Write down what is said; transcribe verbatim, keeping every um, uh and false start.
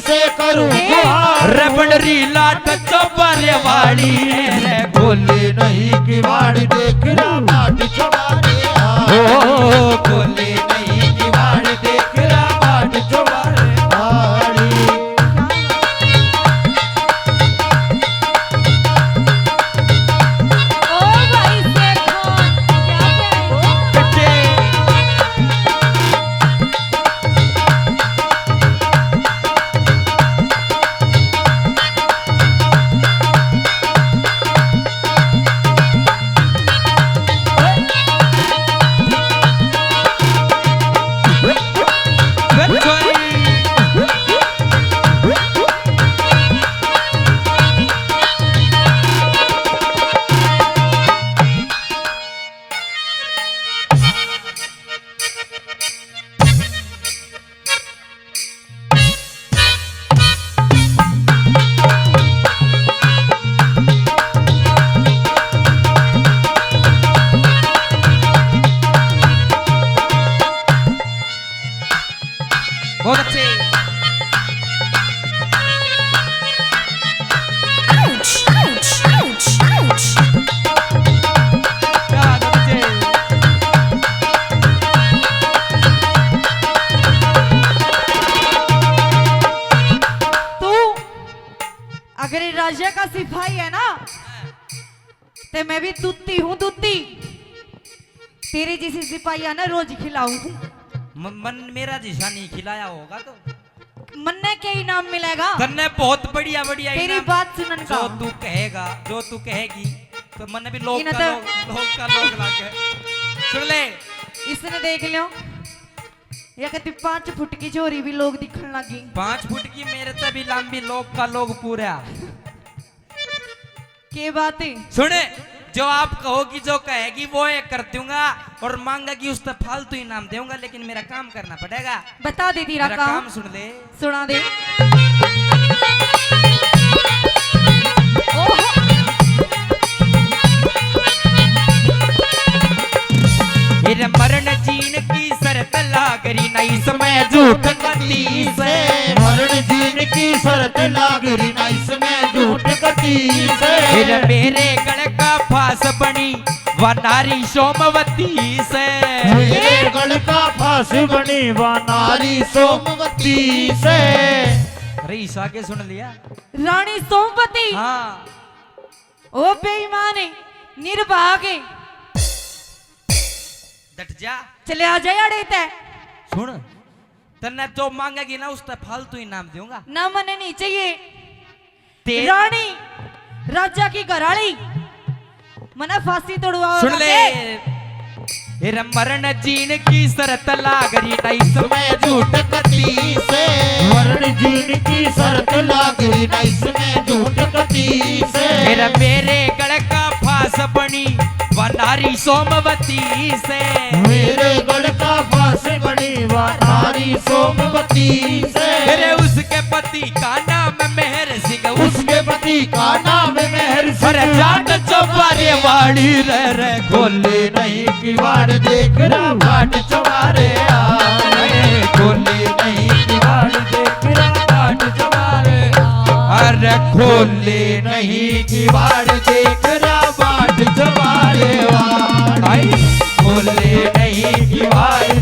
से करूं गुहार। रे पंडरी लाट चौबारे वाली, रे खोले नहीं किवाड़, देख रहा बाट चौबारे आ। ओ, खोले नहीं किवाड़, देख रहा बाट चौबारे वाली। ओ भाई शेर खान, क्या करें? बहुत अच्छे। क्या बात है बच्चे। तू अगर ये राजा का सिपाही है ना, ते मैं भी दूती हूँ, दूती। तेरे जैसे सिपाहियां ना रोज खिलाऊं। म-, मन मेरा जैसा नहीं खिलाया होगा तो। मन्ने क्या इनाम मिलेगा? तन्ने बहुत बढ़िया, बढ़िया तेरी इनाम। बात सुनन का। जो तू कहेगा, जो तू कहेगी, तो मन्ने भी लोग इन्हें का तो लोग, लोग का लोग लागे। सुन ले। इसने देख लियो, ये कहती पाँच फुट की छोरी भी लोग दिखण लगी। पाँच फुट की मेरे ते भी लंबी, लोग का लोग पूरा। के बात है? सुने, जो आप कहोगी, जो कहेगी, वो एक कर दूंगा, और मांगेगी, उस तो फालतू इनाम दूंगा, लेकिन मेरा काम करना पड़ेगा। बता दे तेरा मेरा काम। काम सुन ले। सुना दे। ओहो। फिर मरण जीन की शर्त लाग रही ना इसमें झूठ कती से। मरण जीन की शर्त लाग रही ना इसमें झूठ कती से। फिर मेरे गल का फांस बनी वा नारी सोमवती से। मेरे गल का फांस बनी वा नारी सोमवती से। रईस आगे सुन लिया। रानी सोमवती। हाँ। ओ बेईमान है, निर्भाग है। डट जा। चले आ जा आड़े ते। सुन, तन्ने जो मांगेगी ना, उस ते फालतू इनाम दूंगा। ना, मने नहीं चाहिए। ते रानी, राजा की घराली, मने फांसी तोड़वाओ सुन ले। राजे। फिर मरण जीन की शर्त लाग रही ना इसमें झूठ कती से। मरण जीन की शर्त लाग रही ना इसमें झूठ कती से। फिर मेरे गल का फांस बनी वा नारी सोमवती से। मेरे गल का फांस बनी वा नारी सोमवती से। अरे उसके पति का नाम मेहर सिंह, उसके पति का नाम मेहर सिंह। अरे जाट चौबारे वाली रे रे, खोले नहीं किवाड़ देख रहा बाट चौबारे आ। अरे खोले नहीं किवाड़ देख रहा बाट चौबारे आ। अरे खोले नहीं किवाड़ देख रहा बाट चौबारे आ। आई खोले नहीं किवाड़